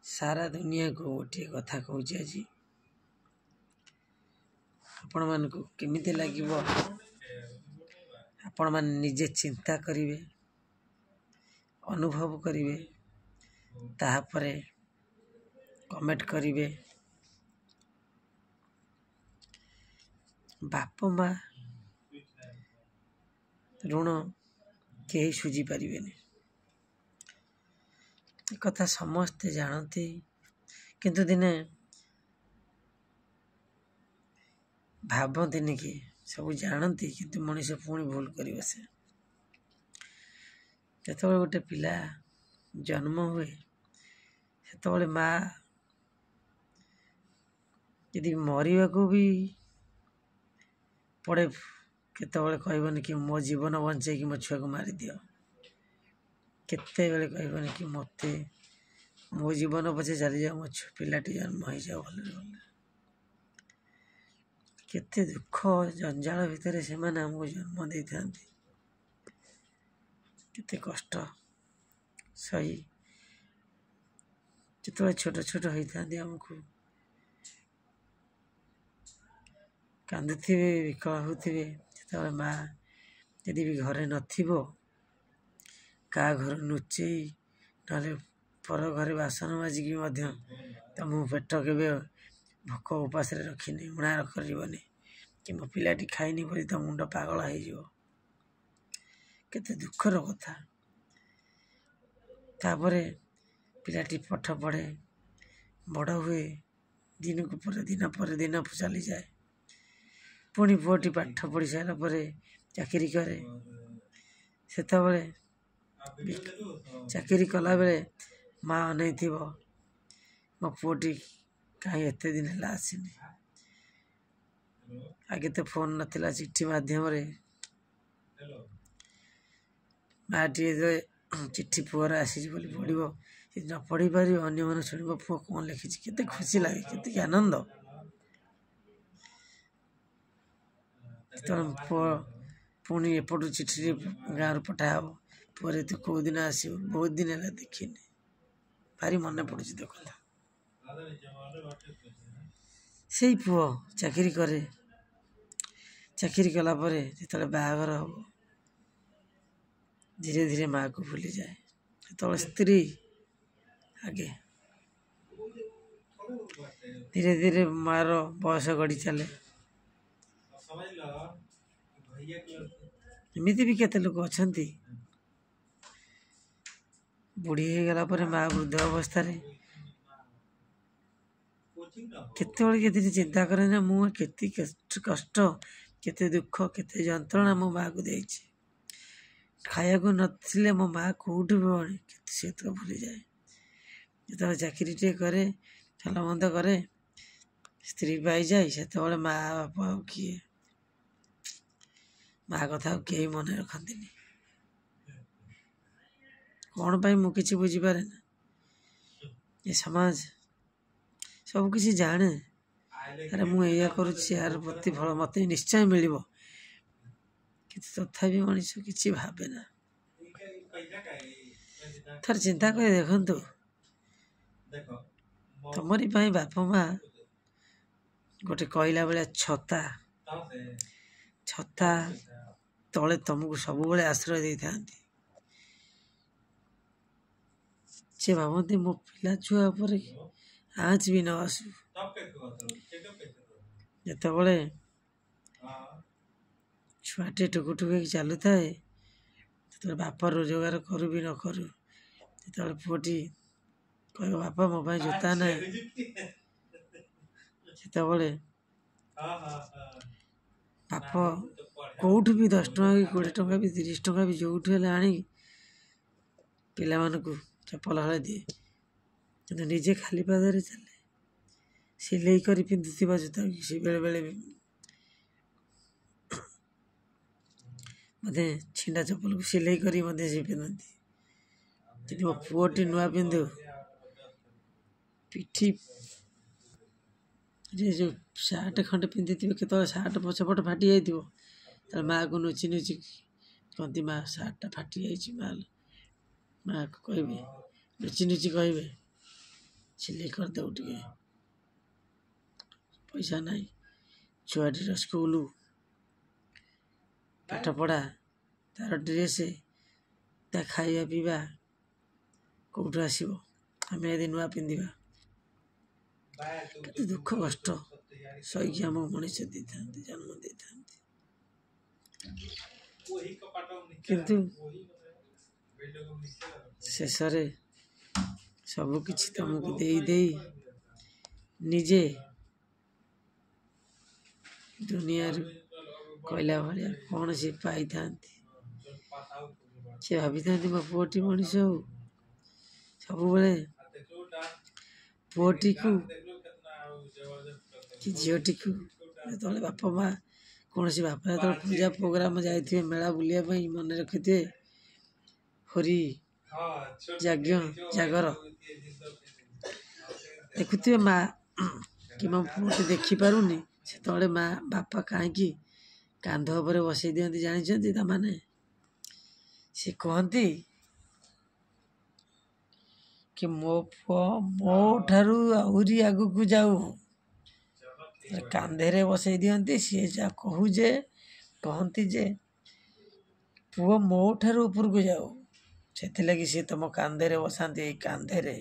ସାରା ଦୁନିଆକୁ ଗୋଟିଏ କଥା କହୁଛି ଆଜି। ଆପଣମାନଙ୍କୁ କେମିତି ଲାଗିବ ଆପଣମାନେ ନିଜେ ଚିନ୍ତା କରିବେ, ଅନୁଭବ କରିବେ, ତାହାପରେ କମେଣ୍ଟ କରିବେ। ବାପ ମା ଋଣ କେହି ଶୁଝି ପାରିବେନି, ଏ କଥା ସମସ୍ତେ ଜାଣନ୍ତି। କିନ୍ତୁ ଦିନେ ଭାବନ୍ତିନି କି ସବୁ ଜାଣନ୍ତି, କିନ୍ତୁ ମଣିଷ ପୁଣି ଭୁଲ କରି ବସେ। ଯେତେବେଳେ ଗୋଟେ ପିଲା ଜନ୍ମ ହୁଏ, ସେତେବେଳେ ମା ଯଦି ମରିବାକୁ ବି ପଡ଼େ, କେତେବେଳେ କହିବନି କି ମୋ ଜୀବନ ବଞ୍ଚେଇକି ମୋ ଛୁଆକୁ ମାରିଦିଅ। କେତେବେଳେ କହିବନି କି ମୋତେ ମୋ ଜୀବନ ପଛେ ଚାଲିଯାଉ, ମୋ ପିଲାଟି ଜନ୍ମ ହେଇଯାଉ ଭଲରେ ଭଲରେ। କେତେ ଦୁଃଖ ଜଞ୍ଜାଳ ଭିତରେ ସେମାନେ ଆମକୁ ଜନ୍ମ ଦେଇଥାନ୍ତି, କେତେ କଷ୍ଟ ସହି ଯେତେବେଳେ ଛୋଟ ଛୋଟ ହେଇଥାନ୍ତି ଆମକୁ କାନ୍ଦୁଥିବେ, ବିକଳ ହେଉଥିବେ। ସେତେବେଳେ ମା ଯଦି ବି ଘରେ ନଥିବ, କାହା ଘରୁ ଲୁଚେଇ ନହେଲେ ପର ଘରେ ବାସନ ମାଜିକି ମଧ୍ୟ ତମ ପେଟ କେବେ ଭୋକ ଉପାସରେ ରଖିନି, ଊଣା କରିବନି କି ମୋ ପିଲାଟି ଖାଇନି ବୋଲି ତା ମୁଣ୍ଡ ପାଗଳ ହେଇଯିବ। କେତେ ଦୁଃଖର କଥା। ତାପରେ ପିଲାଟି ପାଠ ପଢ଼େ, ବଡ଼ ହୁଏ, ଦିନକୁ ପରେ ଦିନ ପରେ ଦିନ ଚାଲିଯାଏ। ପୁଣି ପୁଅଟି ପାଠ ପଢ଼ି ସାରିଲା ପରେ ଚାକିରି କରେ। ସେତେବେଳେ ଚାକିରି କଲାବେଳେ ମା ଅନେଇଥିବ, ମୋ ପୁଅଟି କାହିଁ ଏତେ ଦିନ ହେଲା ଆସିନି। ଆଗେ ତ ଫୋନ୍ ନଥିଲା, ଚିଠି ମାଧ୍ୟମରେ ମାଟିଏ ଯେତେବେଳେ ଚିଠି ପୁଅର ଆସିଛି ବୋଲି ପଢ଼ିବ, ଯଦି ନ ପଢ଼ିପାରିବ ଅନ୍ୟମାନେ ଶୁଣିବ ପୁଅ କ'ଣ ଲେଖିଛି, କେତେ ଖୁସି ଲାଗେ, କେତେ ଆନନ୍ଦ। ଯେତେବେଳେ ପୁଅ ପୁଣି ଏପଟୁ ଚିଠିରେ ଗାଁରୁ ପଠା ହେବ, ପୁଅରେ ତୁ କେଉଁଦିନ ଆସିବୁ, ବହୁତ ଦିନ ହେଲା ଦେଖିନି, ଭାରି ମନେ ପଡ଼ୁଛି ତୋ କଥା। ସେଇ ପୁଅ ଚାକିରି କରେ। ଚାକିରି କଲା ପରେ ଯେତେବେଳେ ବାହାଘର ହେବ, ଧୀରେ ଧୀରେ ମାଆକୁ ଭୁଲିଯାଏ। ଯେତେବେଳେ ସ୍ତ୍ରୀ ଆଗେ ଧୀରେ ଧୀରେ ମାଆର ବୟସ ଗଡ଼ି ଚାଲେ। ଏମିତି ବି କେତେ ଲୋକ ଅଛନ୍ତି, ବୁଢ଼ୀ ହେଇଗଲା ପରେ ମା ବୃଦ୍ଧ ଅବସ୍ଥାରେ କେତେବେଳେ କେତେ ଚିନ୍ତା କରେ ନା ମୁଁ କେତେ କଷ୍ଟ, କେତେ ଦୁଃଖ, କେତେ ଯନ୍ତ୍ରଣା ମୋ ମାଆକୁ ଦେଇଛି। ଖାଇବାକୁ ନଥିଲେ ମୋ ମାଆ କେଉଁଠୁ ବି ଆଣେ, କେତେ ସେ ତ ଭୁଲିଯାଏ। ଯେତେବେଳେ ଚାକିରିଟିଏ କରେ, ଭଲ ମନ୍ଦ କରେ, ସ୍ତ୍ରୀ ପାଇଯାଏ, ସେତେବେଳେ ମା ବାପା ଆଉ କିଏ, ମା କଥା ଆଉ କେହି ମନେ ରଖନ୍ତିନି। କ'ଣ ପାଇଁ ମୁଁ କିଛି ବୁଝିପାରେ ନା। ଏ ସମାଜ ସବୁ କିଛି ଜାଣେ, ଆରେ ମୁଁ ଏଇଆ କରୁଛି, ଏହାର ପ୍ରତିଫଳ ମୋତେ ନିଶ୍ଚୟ ମିଳିବ, କିନ୍ତୁ ତଥାପି ମଣିଷ କିଛି ଭାବେ ନା। ଥରେ ଚିନ୍ତା କରି ଦେଖନ୍ତୁ, ତମରି ପାଇଁ ବାପା ମା ଗୋଟେ କହିଲା ଭଳିଆ ଛତା, ଛତା ତଳେ ତମକୁ ସବୁବେଳେ ଆଶ୍ରୟ ଦେଇଥାନ୍ତି। ସେ ଭାବନ୍ତି ମୋ ପିଲା ଛୁଆ ଉପରେ ଆଞ୍ଚ ବି ନ ଆସୁ। ଯେତେବେଳେ ଛୁଆଟି ଟୁକୁ ଟୁକୁ ହେଇକି ଚାଲୁଥାଏ, ସେତେବେଳେ ବାପା ରୋଜଗାର କରୁ ବି ନ କରୁ, ଯେତେବେଳେ ପୁଅଟି କହିବ ବାପା ମୋ ପାଇଁ ଜୋତା ନାହିଁ, ସେତେବେଳେ ବାପ କେଉଁଠୁ ବି 10 ଟଙ୍କା କି 20 ଟଙ୍କା ବି 30 ଟଙ୍କା ବି ଯେଉଁଠୁ ହେଲେ ଆଣିକି ପିଲାମାନଙ୍କୁ ଚପଲ ହଳେ ଦିଏ, କିନ୍ତୁ ନିଜେ ଖାଲି ପାଦରେ ଚାଲେ। ସିଲେଇ କରି ପିନ୍ଧୁଥିବା ଜୋତା ସେ ବେଳେବେଳେ ମଧ୍ୟ ଛିଣ୍ଡା ଚପଲକୁ ସିଲେଇ କରି ମଧ୍ୟ ସେ ପିନ୍ଧନ୍ତି। ଯଦି ମୋ ପୁଅଟି ନୂଆ ପିନ୍ଧୁ, ପିଠି ରେ ଯେଉଁ ସାର୍ଟ ଖଣ୍ଡେ ପିନ୍ଧିଥିବେ, କେତେବେଳେ ସାର୍ଟ ପଛପଟ ଫାଟି ଯାଇଥିବ, ତାହେଲେ ମାଆକୁ ଲୁଚି ଲୁଚି କହନ୍ତି ମା ସାର୍ଟଟା ଫାଟି ଯାଇଛି, ମା ମାଆକୁ କହିବେ, ଲୁଚି ଲୁଚି କହିବେ, ସିଲେଇ କରିଦେବୁ ଟିକେ, ପଇସା ନାହିଁ। ଛୁଆଟିର ସ୍କୁଲ ପାଠପଢ଼ା, ତାର ଡ୍ରେସ୍, ତା ଖାଇବା ପିଇବା କେଉଁଠୁ ଆସିବ? ଆମେ ଯଦି ନୂଆ ପିନ୍ଧିବା, କେତେ ଦୁଃଖ କଷ୍ଟ ସହିକି ଆମକୁ ମଣିଷ ଦେଇଥାନ୍ତି, ଜନ୍ମ ଦେଇଥାନ୍ତି। କିନ୍ତୁ ଶେଷରେ ସବୁକିଛି ତମକୁ ଦେଇ ଦେଇ ନିଜେ ଦୁନିଆରୁ କହିଲା ଭଳିଆ କ'ଣ ସେ ପାଇଥାନ୍ତି? ସେ ଭାବିଥାନ୍ତି ମୋ ପୁଅଟି ମଣିଷ ହଉ। ସବୁବେଳେ ପୁଅଟିକୁ କି ଝିଅଟିକୁ ଯେତେବେଳେ ବାପା ମା, କୌଣସି ବାପା ଯେତେବେଳେ ପୂଜା ପ୍ରୋଗ୍ରାମ ଯାଇଥିବେ ମେଳା ବୁଲିବା ପାଇଁ, ମନେ ରଖିଥିବେ ହୋରି ଯଜ୍ଞ ଜାଗର ଦେଖୁଥିବେ ମା କି ମୋ ପୁଅଟି ଦେଖିପାରୁନି, ସେତେବେଳେ ମା ବାପା କାହିଁକି କାନ୍ଧ ଉପରେ ବସେଇ ଦିଅନ୍ତି ଜାଣିଛନ୍ତି? ତାମାନେ ସେ କହନ୍ତି କି ମୋ ପୁଅ ମୋ ଠାରୁ ଆହୁରି ଆଗକୁ ଯାଉ। କାନ୍ଧରେ ବସେଇ ଦିଅନ୍ତି। ସିଏ ଯାହା କହୁ ଯେ କହନ୍ତି ଯେ ପୁଅ ମୋ ଠାରୁ ଉପରକୁ ଯାଉ, ସେଥିଲାଗି ସିଏ ତମ କାନ୍ଧରେ ବସାନ୍ତି, ଏଇ କାନ୍ଧରେ।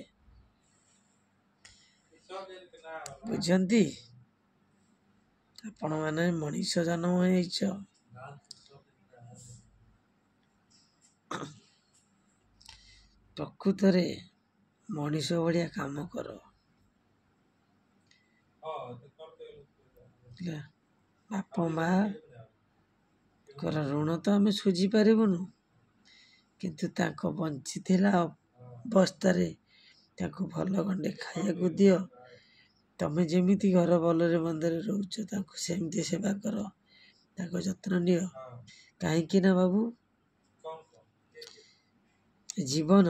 ବୁଝନ୍ତି? ଆପଣମାନେ ମଣିଷ ଜନ୍ମ ହେଇଛ, ପ୍ରକୃତରେ ମଣିଷ ଭଳିଆ କାମ କର। ବାପ ମାଙ୍କର ଋଣ ତ ଆମେ ଶୁଝି ପାରିବୁନୁ, କିନ୍ତୁ ତାଙ୍କ ବଞ୍ଚିଥିଲା ଅବସ୍ଥାରେ ତାଙ୍କୁ ଭଲ ଗଣ୍ଡେ ଖାଇବାକୁ ଦିଅ। ତମେ ଯେମିତି ଘର ଭଲରେ ମନ୍ଦରେ ରହୁଛ, ତାଙ୍କୁ ସେମିତି ସେବା କର, ତାଙ୍କ ଯତ୍ନ ନିଅ। କାହିଁକି ନା ବାବୁ, ଜୀବନ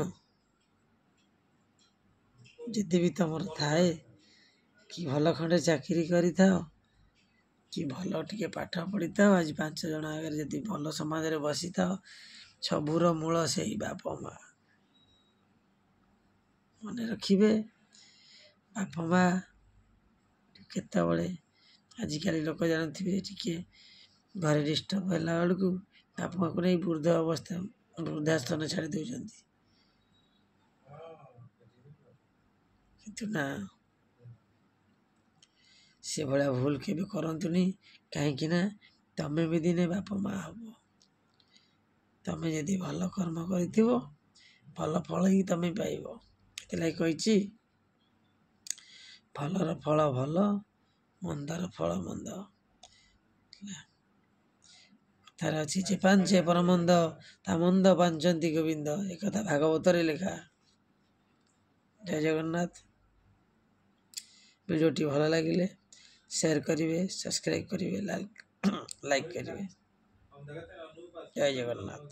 ଯଦି ବି ତମର ଥାଏ, କି ଭଲ ଖଣ୍ଡେ ଚାକିରି କରିଥାଅ କି ଭଲ ଟିକେ ପାଠ ପଢ଼ିଥାଅ, ଆଜି 5 ଜଣ ଆଗରେ ଯଦି ଭଲ ସମାଜରେ ବସିଥାଅ, ସବୁର ମୂଳ ସେଇ ବାପ ମା। ମନେ ରଖିବେ, ବାପ ମା କେତେବେଳେ, ଆଜିକାଲି ଲୋକ ଜାଣୁଥିବେ, ଟିକେ ଘରେ ଡିଷ୍ଟର୍ବ ହେଲା ବେଳକୁ ବାପା ମାଆକୁ ନେଇ ବୃଦ୍ଧ ଅବସ୍ଥା ବୃଦ୍ଧାଶ୍ରମ ଛାଡ଼ି ଦେଉଛନ୍ତି। କିନ୍ତୁ ନା, ସେଭଳିଆ ଭୁଲ କେବେ କରନ୍ତୁନି। କାହିଁକି ନା ତମେ ବି ଦିନେ ବାପା ମା ହବ। ତମେ ଯଦି ଭଲ କର୍ମ କରିଥିବ, ଭଲ ଫଳ ହିଁ ତମେ ପାଇବ। ସେଥିଲାଗି କହିଛି, ଭଲର ଫଳ ଭଲ, ମନ୍ଦର ଫଳ ମନ୍ଦ। କଥାରେ ଅଛି, ଯେ ପାଞ୍ଚେ ପରମନ୍ଦ ତା ମନ୍ଦ ପାଞ୍ଚନ୍ତି ଗୋବିନ୍ଦ। ଏ କଥା ଭାଗବତରେ ଲେଖା। ଜୟ ଜଗନ୍ନାଥ। ଭିଡ଼ିଓଟି ଭଲ ଲାଗିଲେ ସେୟାର କରିବେ, ସବସ୍କ୍ରାଇବ୍ କରିବେ, ଲାଇକ୍ କରିବେ। ଜୟ ଜଗନ୍ନାଥ।